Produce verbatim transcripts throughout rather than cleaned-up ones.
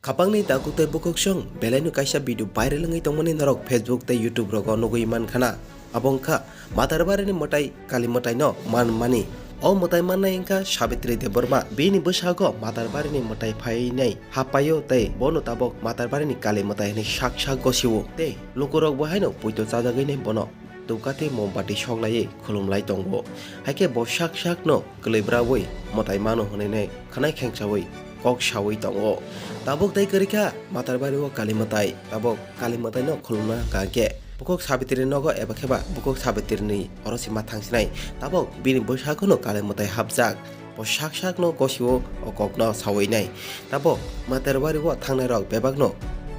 Khapangni takhuk tei bukhuksong belaino kaisa video viral wngwi tongmani norok Facebook tei YouTube rogo nugwi mankhana. Abo wngkha Matarbari ni mwtai Kali mwtai no man mani. O mwtai mannai wngkha Sabitri Debbarma. Bini bwsago Matarbari ni mwtai phainai hapaio tei bono tabok Matarbari ni Kali mwtai hwnwi sak sak gosio. Tei lukurok bo haino puito chajagwi nai bono tubkati mombati soklaiwi khulumlai tongo. Haikhe bo sak sakno kwlwi braui mwtai mano hwnwi nai khwnai khengsaui kok saui tongo. Tabuk tei kwrwi kha Matarbari o Kali mwtai. Tabuk Kali mwtai no khulumna hwnkha khe bukhuk Sabitri nogo eba khe ba bukhuk Sabitri ni oro se ma thangsinai. Tabuk bini bwsakno Kali mwtai hapjak. Bo sak sakno gosio o kokno saui nai. Tabuk Matarbari o thangnai rok bebakno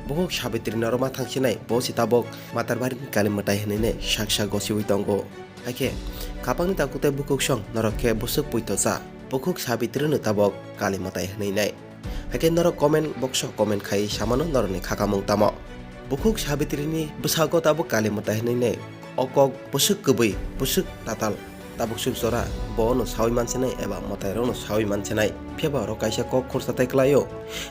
bukhuk Sabitri ni oro ma thangsinai. Bo se tabuk Matarbari ni Kali mwtai hwnwi nai sak sak gosiui tongo. Haikhe khapangni takhuk tei bukhuksong norok khe bwswk puito cha, bukhuk Sabitri no tabok Kali mwtai hwnwi nai. Haikhe norok comment box o comment khai samano norokni khakamung tamo. Bukhuk Sabitri ni bwsago tabok Kali mwtai hwnwi nai. O kok bwswk kwbwi, bwswk tatal, tabok swk jora, bo no saui mansinai eba mwtai rok no saui mansinai. Phiya ba oro kaisa kok khursa tai kwlaio.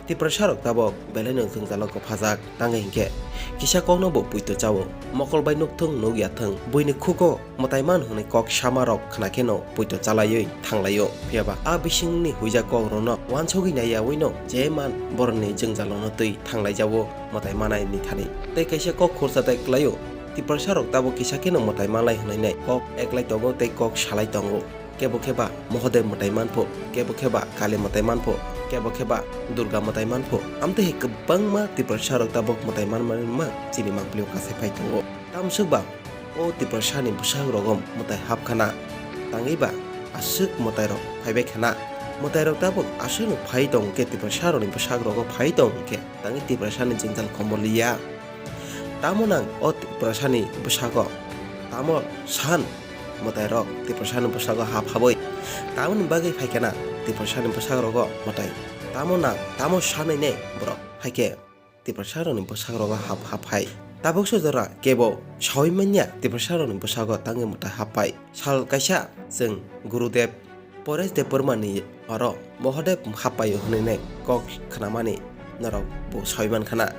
Tiprasa rok tabok belai no jwngjalo kwphajak. Tangwi hinkhe kisa kokno bo puito chao. Mokol bai nukthung nukya thung, buini khugo mwtai man hwnwi kok sama rok khna kheno puito chalaiwi thanglaio. Phiya ba a bisingni huijak kok rokno uansugwi naiyaui no je man borokni jwngjalono twi thanglaijago mwtai manai ni thani. Tei kaisa kok khursa tai kwlaio. Tiprasa rok tabok kisa kheno mwtai manlai hwnwi nai kok eklai tongo tei kok salai tongo. Kebo khe ba Mahadev mwtai manpho, kebo khe ba Kali mwtai manpho, kebo khe ba Durga mwtai manpho. Amtwi hai kwbangma Tiprasa rok tabok mwtai manma chini mangpili o kasai phai tongo. Tamswk ba o Tiprasa ni bwsak rogo mwtai hap khana. Tangwi ba aswk mwtai rok phaibai khana. Mwtai rok tabok aswk no phai tong khe Tiprasa rok ni bwsak rogo phai tong khe tangwi Tiprasa ni jwngjal komor liya. Tamo nang o Tiprasani bwsago? Tamo san mwtairok Tiprasani bwsago hap habwi? Tamoni bagwi phaikhe na Tiprasani bwsagrogo mwtai? Tamo nang, tamo sanwi ne borok phaikhe Tiprasarokni bwsagrogo hap hap phai? Tabuksa jora kebo saui manya Tiprasarokni bwsago tangwi mwtai hap phai. Sal kaisa chwng Gurudev Paresh Debbarmani oro Mahadev happaio hwnwi nai kok khnamani norok bo saui man khana.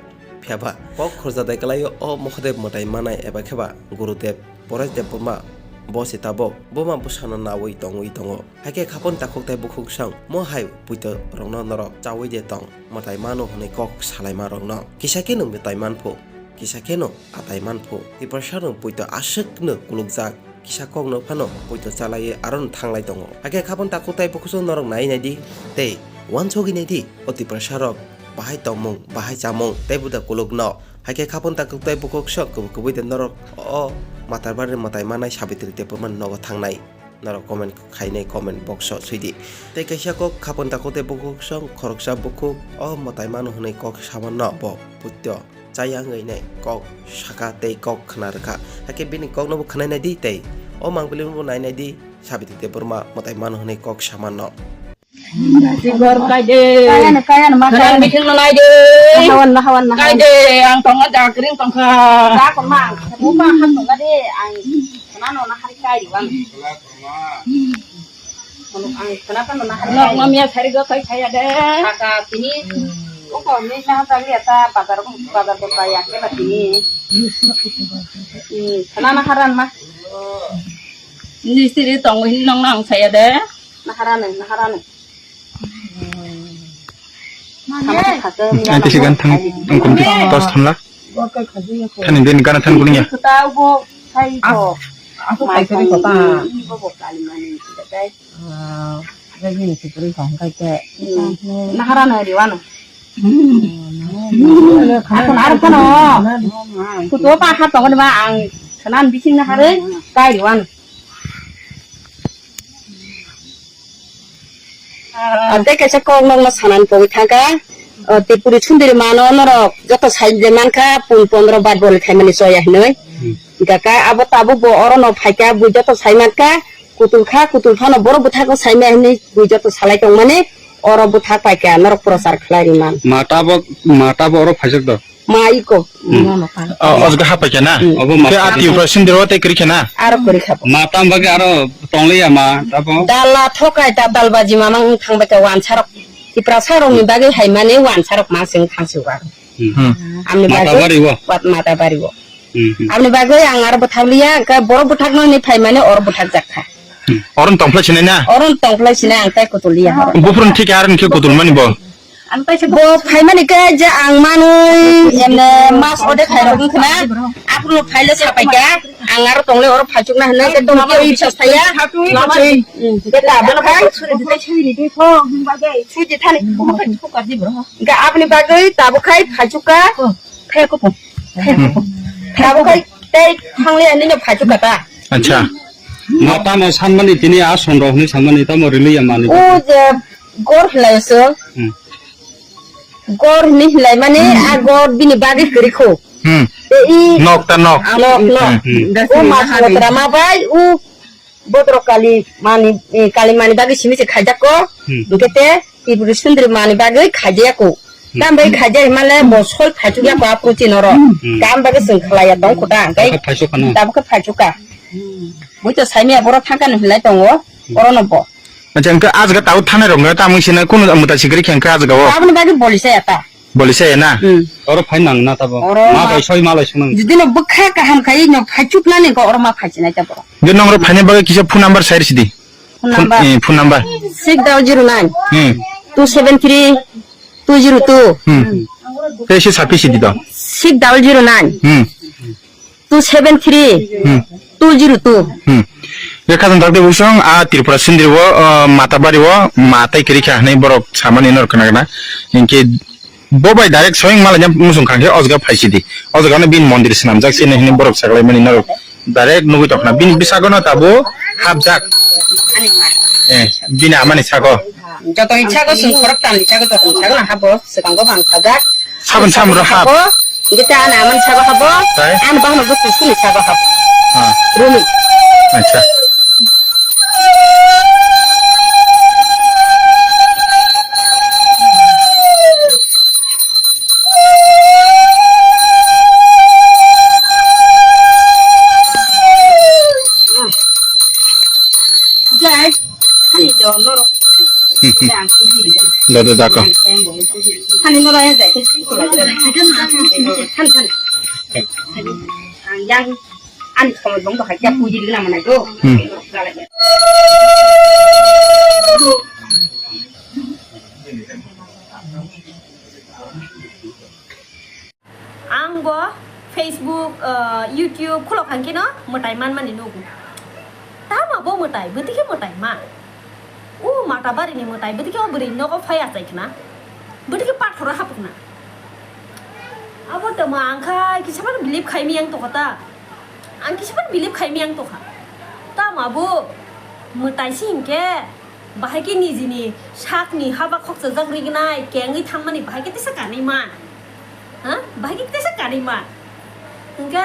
Phiya ba kok khorjadai kwlaio o Mahadev mwtai manai eba khe ba Gurudev Paresh Debbarma bo se tabok buma bwsano naui tongwi tongo. Hakhe khapon takhuk tei bukhuk song mo hai puito rokno norok chaui de tong mwtai mano hwnwi kok salaima rokno. Kisa khe no mwtai manphu, kisa khe no atai manphu. Tiprasa rok puito aswk no kulukjak. Kisa kok no phano puito chalaiwi aro no thanglai tongo. Hakhe khapon takhuk tai bukhuk song norok nai nai di tei uansugwi nai di o Tiprasa rok bahai tongmung, bahai chamung tei buda kuluk no. Hakhe khapon takhuk tai bukhuk song kubui kubui de norok o Matarbari mwtai manai Sabitri Debbarma ni nogo thangnai. Norok comment khainai comment box o swi di. Tei kaisa kok khapon takhuk tai bukhuk song khoroksa bukhuk o mwtai mano hwnwi kok saman no bo puito. Chaya wngwi nai kok saka tei kok khna rwkha. Hakhe bini kokno bo khwnai nai di tei o mangpili bo nai nai di Sabitri Debbarma mwtai mano hwnwi kok samanno. Sigor kai de. Kaya no, kaya no, ma kaya no. Bising no nai de. Nahawan, nahawan, nahawan. Kai de, ang tonga jakring tongkha. Jakon ma, ang, mo ma han tonga de, ang, sana no nahari kai di bang. Ang kenapa nuna hari? Nok mamia sari go kai kaya de. Kaka tini. Oko ni na tali ata bazar bazar ko kaya ke ba tini. Hmm, kana na haran ma. Ni siri tong hin nong nang saya de. Na haran na haran. Mane. Ang kisi gan thang ang kumti tos thamla. Thani din gana than kuning ya. Kota ubo sai ko. Aku kai kari kota. Ibo bo kali mani kita kai. Ah, lagi ni kari kong kai ke. Nahara na riwano. Aku nar kono. Kutu pa ha tong ni ma ang kanan bising nahare kai riwano. Ah, tei kaisa kok nokno sanani pogwi thangkha. Ah, Tripuri sundiri mano norok joto sai de mankha, pun pondro bat boli khaimani choya hinwi. Hmm. Hingkha khe abo tabuk bo orono phaikha, bui joto sai mankha, kutul kha, kutul phano borok bwthakno saimaya hinwi bui joto salai tongmani, oro bwthak paikha, norok prochar khlai rwman. Ma tabok, ma tabok oro phaijak do? Ma iko. Hmm. Oh, ojga hapai khe na? Hmm. Obo ma. Te ati upra sindiro tei kri khe na? Aro kri kha. Ma tam bagwi aro tongliya ma tabo. Dala thokai ta dalbaji mamang thang bai ka wansarok. Tiprasa rokni bagwi haimani wansa rok ma chwng thangsi uga. Hmm. Hmm. Amni bagwi Matabari o. Wat Matabari o. Hmm, hmm. Amni bagwi ang aro bwthak liya, hwnkhe borok bwthakno hinwi phaimani oro bwthak jak kha. Hmm. Oro tongphlai sinai na? Oro tongphlai sinai, ang tai kutul liya oro. Buphuruni thik aroni khe kutul mani bo? Bo phaimani khe je ang manwi emne mas ode khairok wngkha na, aphuru phaile sapai kha, ang aro tongle oro phaichukna hinwi khe tongkhe ui bisas thaya. Hmm, khe ta bono khai. Suji thani. Ga aboni bagwi tabuk khai phaichukka. Khai ko. Tabuk khai tei thangle ani no phaichukka ta. Acha. No tamo sanmani tini a sondro hwnwi sanmani tamo rili ya mani. O je gor hlai so. Hmm. Gor hwnwi hlai mani a gor bini bagwi kwrwi kho. Hmm. Tei i nok ta nok. Nok nok. Hmm. O mas motra ma bai o Bodro Kali mani, eh, Kali mani bagwi simi se khaijak ko. Hmm. Hwnkhe te Tripura Sundri mani bagwi khaijaya ko. Hmm. Tam bai khaijai male bo sol phaichuk ya ko apro chin oro. Hmm. Tam bagwi chwng khlai ya tong khuta. Tei tabuk khe phaichuk kha no. Tabuk khe phaichuk kha. Bui to saimaya boro thangkha no hinlai tongo. Hmm. Oro no bo. Acha, hwnkhe ah jaga tao thanai rok no tamo sina kunu mwtai sikri khe hwnkhe ah jaga o. Aboni bagwi boli saya ta. Boli saya na? Hmm. Oro phai nang na tabo. Oro ma ma bai soi ma lai sunang. Jodi no bwkha kaham khai no phaichuk nani ko oro ma phaichik nai tabo. Je nong oro phaina bagwi kisa phone number sai sidi. Phone number. Eh, phone number. Six double zero nine. Hmm. Two seven three two zero two. Hmm. Tei se sapi sidi do. Six double zero nine. Hmm. Two seven three, hmm, two zero two. Hmm. Ye khajang thakde busong a Tripura Sundri o, uh, Matabari o ma tai kiri kha hinwi borok samani nor khna khna. Hinkhe bo bai direct soyeng malanya musung khangkhe o jaga phaisidi. O jaga no bini mondir swnamjak sini hinwi borok saklaimani norok direct nugwi tongkhna. Bini bwsakano tabo hapjak. Eh, bini amani sako. Jotoni sago chwng khorok tamni sago jotoni sago habo swkango bang sajak. Sabon samro habo. Hingke ta ana amani sago habo. Tai? An bangno bo kusuni sago habo. Ah. Rumi. Acha. Jai. Ani do norok. Da, da, da, ko. Ani no raya jai. Ani, ani. Yang, ani, kamu dong, bahaya, puji dulu nama naik, oh. Hmm. Galak ya. Ang bo Facebook, ah, YouTube khulok hangkhe no mwtai manmani nugo. Tama bo mwtai, bwtwi khe mwtai ma. O Matabari ni mwtai, bwtwi khe o bwrwi nogo phai achai khna. Bwtwi khe pathoro hapukna. Abo tamo ang kha kisa phano believe khai miyang tokha ta. Ang kisa phano believe khai miyang tokha. Tama bo mwtai si hinkhe. Bahai khe nijini sakni haba khokchajak rignai kengwi thangmani bahai khe tesa kanwi man. Ha? Bahai khe tesa kanwi man. Hwnkhe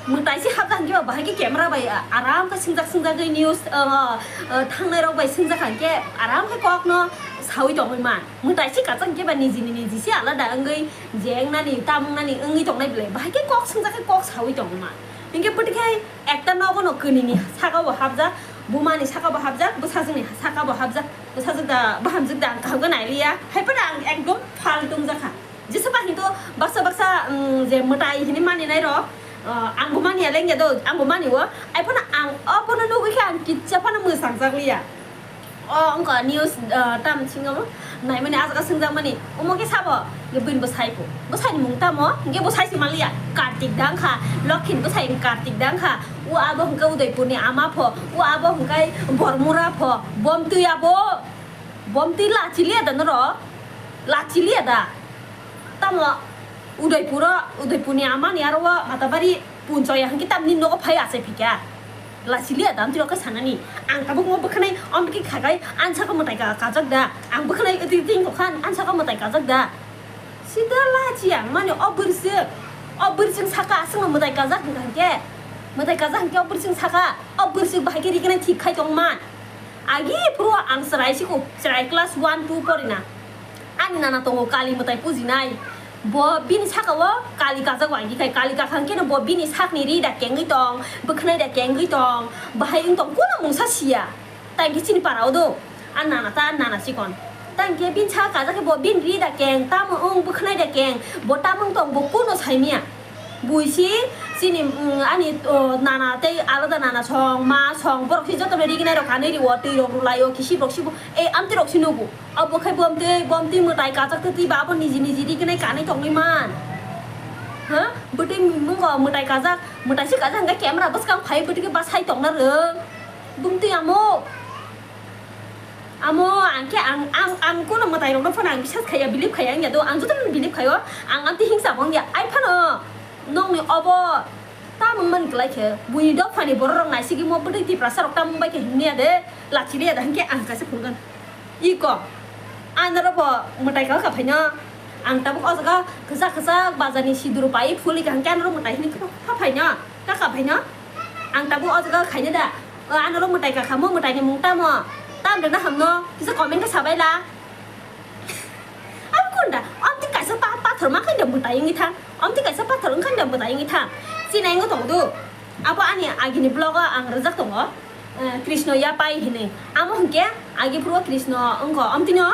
mwtai se hapjak hwnkhe ba bahai khe camera bai aram khe swngjak swngjagwi news, ah, ah, thangnai rok bai swngjak hwnkhe aram khe kokno sawi tongwi man. Mwtai se kachak hwnkhe ba nijini niji se alada wngwi je wngnani tam wngnani wngwi tongnai belai bahai khe kok swngjak khe kok sawi tongwi man. Hwnkhe bwtwi khe ekta nogo no kwnini saka bo hapjak, buma ni saka bo hapjak, bwsajwk ni saka bo hapjak, bwsajwk da, bahamjwk da ang kaham khe nailiya, hai phano ang ekdom phaltung jakha. Jesa ba hinto baksa baksa, mm, je mwtai hini mani nai rok, ah, ang bo mani ya lengya do, ang bo mani o, hai phano ang o phano nugwi khe ang kicha phano mwsang jak liya. O wngkha news, ah, tam singamo naimani ah jaga swngjakmani, omo khe sabo, hwnkhe bini bwsai pho, bwsaini mung tamo, hwnkhe bwsai se manliya, Kartik da wngkha, Lokhin bwsai Kartik da wngkha, o abo hwnkhe Udaipurni ama pho, o abo hwnkhe Bormura pho, bomtwi abo, bomtwi lachiliya da norok, lachiliya da. Tamo Udaipuro, Udaipurni amani aro o Matabari punchoya hwnkhe tamni nogo phai achai phikha. Lachiliya da amtwi rok khe sanani. Ang tabuk mo bwkhanai amtwi khakai ang saka mwtai ka kajak da. Ang bwkhanai twi twi khan ang saka mwtai kajak da. Sida lachi ang mani o bwrwswk. O bwrwswk saka aswkno mwtai kajak hwnkha hwnkhe. Mwtai kajak hwnkhe o bwrwswk saka. O bwrwswk bahai khe rignai thik khai tongman. Agi phuru ang chwrai siko, chwrai class one two porina. Ani nana tongo kali mwtai pujinai. Bo bini saka o kali kajak agi khai kali kakha hwnkhe no bo bini sakni ri da kengwi tong, bwkhnai da kengwi tong, bahai wng tong, kuno mungsa siya. Tai hwnkhe chini para o do. Ani nana ta ani nana chikon. Tang khe bini sa kajak khe bo bini ri da keng, tamo wng bwkhnai da keng, bo tamo wng tong bo kuno saimya. Buisi chini, mm, ani, o, nana tei alada nana song, ma song, borok si joto no rignai rok kanwi rio, twi rok rwlai o, kisi rok sibo, e, amtwi rok si nugo. Abo khai bomtwi, bomtwi mwtai kajak twi twi ba abo niji niji rignai kanwi tongwi man. Ha? Bwtwi mungo mwtai kajak, mwtai si kajak hwnkhe camera bwskang phai bwtwi khe ba sai tongna rwng. Bumtwi amo. Amo ang khe ang, ang, ang kuno mwtai rokno phano ang bisas khaiya, believe khaiya wngya do, ang jotono believe khaio, ang amtwi hingsa bo wngya, ai phano nokni obo tamung man kwlai khe, buini dophani borok rok naisigi mo bwtwi Tiprasa rok tamung bai khe himya de, lachi de da hinkhe ang kaisa phunukgwn. Iko, anoro bo mwtai kha kha phaino, ang tabuk o jaga kwchak kwchak bazarni sidur pai phuli kha hinkhe anoro mwtai hini kha phaino. Kaka phaino? Ang tabuk o jaga khaina da. O, ano rok mwtai kakha mo, mwtai ni mung tamo? Tam rwna hamno, kisa comment khe sabai la. Ang kun da, amtwi kaisa pa-, pathor ma khaida mwtai wngwi thang. Amtwi kaisa pathor wngkha da mwtai wngwi thang. Chini wngwi tong du. Abo ani agini vlog o ang rwjak tongo. Eh, Krishna yapai hinwi. Amo hwnkhe agi phuru Krishna wngkho. Amtwino,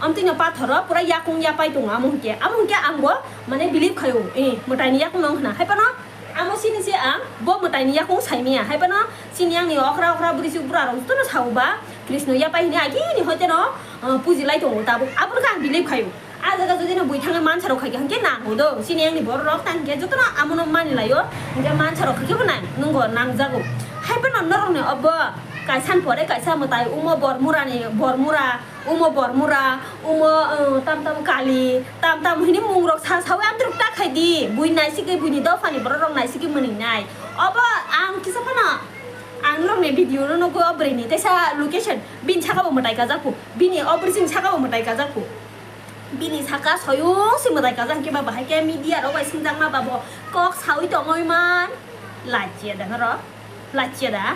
amtwino pathoro pura yakung yapai tongo amo hwnkhe. Amo hwnkhe ang bo mane believe khaio. Eh, mwtai ni yakung no wngkhna. Hai phano Amo sini se ang bo mwtai ni yakung saimaya, hai phano sini ang ni okra okra bwrwi suk bwra rok jotono sao ba Krishna yapai hini agini hoi teno, uh, puji lai tongo tabuk, aboni khe ang believe khaio. A jaga jodi no bui thangwi mansa rok khaikhe hwnkhe nango do, sini ang ni borok rok tang khe jotono amo no mani laio, hwnkhe mansa rok khaikhe bo nang nungo nangjago. Hai phano norok ni obo kaisa ni pore kaisa mwtai omo bor mura ni bor mura. Umo Bormura, umo, uh, tam tam Kali, tam tam hini mungrok sa sawi amtwrwk ta khai di. Bui naisigwi buini dophani borok rok naisigwi mwnwi nai. Obo ang kisa phano ang norokni video no nugwi o bwrwini teisa location bini saka bo mwtai kajak phu. Bini o bwrwising saka bo mwtai kajak phu. Bini saka soyung se mwtai kajak hwnkhe ba bahai khe media rok bai singjakma ba bo kok sawi tongoi man. Lachia da norok. Lachia da.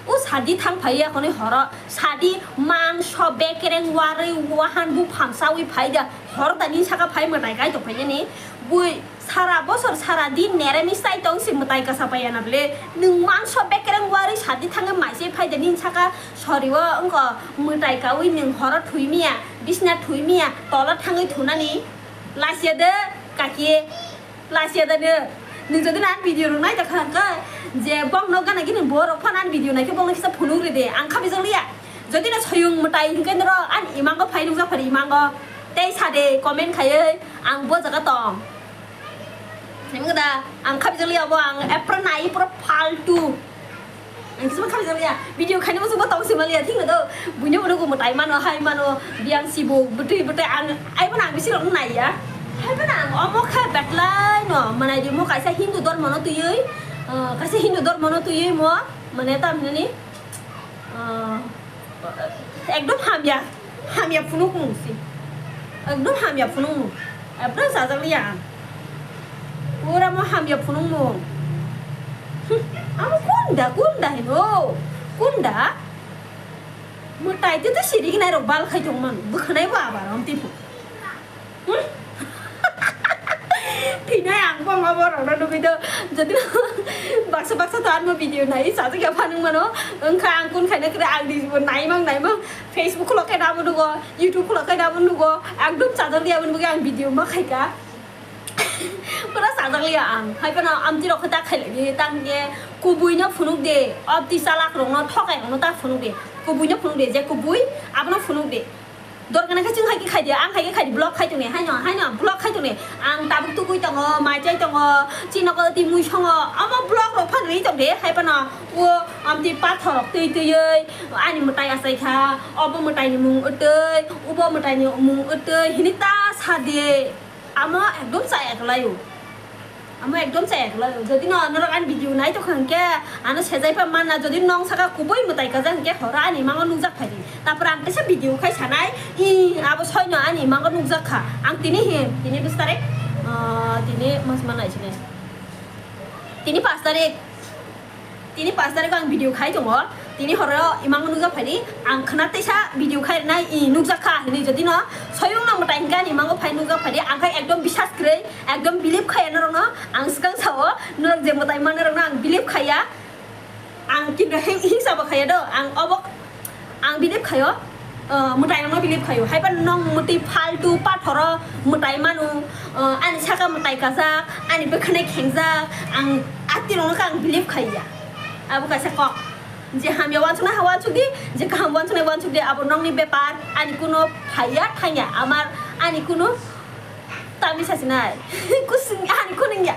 O sadi thang phai ya khoni horo. Sadi mangso bekereng warwi wahan buphang sawi phai da. Hor da ni saka phai mwtai kai tong phai ni. Bui sara bosor sara din nere mi sai tong si mwtai kasa pai ya na ble. Nwng mangso bekereng warwi sadi thang mai se phai da ni saka sori o wngko mwtai kawi nwng horo thui miya. Bisna thui miya. Tola thangwi thunani. Lachia de kaki. Lachia da no. Nwng jodi no ani video rok nai ta kha hwnkhe je bok no gana gini borok phano ani video nai khe bok no kisa phunuk rw de. Ang kha bijak liya. Jodi no soyung mwtai hwnkhe norok ani imango phai nukjak phari imango. Tei sa de comment khaiwi ang bo jaga tong. Nang da ang kha bijak liya bo ang epra nai pura faltu. Ang kisima khamjak liya, video khaina muchungma tong sima liya, thik na do. Buino buino gumo tai mano, hai mano, biang sibo, bwtwi bwtwi ang, ai bono ang bisi rok nai ya. Hai bono ang omo kha betlai no, manai di mo kaisa Hindu dormo no twiwi, ah, kaisa Hindu dormo no twiwi mo, mane tam hinani, ah, ekdom hamya. Hamya phunukmung si. Ekdom hamya phunukmung. Ekdom chajak liya ang. Pura mo hamya phunukmung. Hm, amo kunda, kunda hino. Kunda? Mwtai te to siri gnai rok bal khai tong man. Bwkhanai bo abar om tipo. Thinai ang bo ma borok no nugwi do. Jodi baksa baksa to anmo video nai sajak ya phanung mano. Wngkha ang kun khaina kre ang di bo naimang naimang Facebook khulok khe nabo nugo, YouTube khulok khe nabo nugo. Ekdom chajak di aboni bagwi ang video ma khaika. Pura chajak liya ang. Hai phano amti rok khe ta khailai di tang khe kubui no phunuk de. Obti chalak rok no thokai rok no ta phunuk de. Kubui no phunuk de je kubui abono phunuk de. Dorkar nangkhe chwng hai khe khai di, ang hai khe khai di, vlog khai tongni, haino, haino, vlog khai tongni. Ang tabuk tugui tongo, mai chai tongo, chini nogo twi mui songo, omo vlog rok phan ri tong de, hai phano o amtwi pathor rok twi twiwi ani mwtai achai kha, obo mwtai ni mung wtwi, ubo mwtai ni mung wtwi, hini ta sa de. Amo ekdom chaya kwlaio. Amo ekdom chaya kwlaio. Jodi no norok ani video nai tongkha hwnkhe ano sejai pha manna. Jodi nong saka kubui mwtai kajak hwnkhe horo ani mango nukjak phai di. Tapor ang teisa video khai sanai. I abo soino ani mango nukjak kha. Ang tini hi, tini bis tarik, ah, tini mas manai sini. Tini pas tarik. Tini pas tarikh o ang video khai tongo. Tini horo imang nukjak phai di. Ang khna teisa video khai rwnai, i nukjak kha hinwi jodi no soyung no mwtai hwnkhe ani imango phai nukjak phai di. Ang khai ekdom bisas kwrwi, ekdom believe khaiya norok no. Ang swkang sao norok je mwtai manna rok no ang believe khaiya. Ang kinto hing-, hingsa bo khaiya do. Ang obo ang believe khaio. Mwtai rokno believe khaio, haiba nong mwtai faltu pathoro mwtai manu, ani saka mwtai kajak, ani bwkhwnai khengjak, ang atwi rokno khe ang believe khaiya. Abo kaisa kok, je hamya uansuknai ha uansukdi, je kaham uansuknai uansukdi, abo nongni bepar, ani kuno phaiya thangya, amar ani kuno tamni sasinai kusing ani kuningya.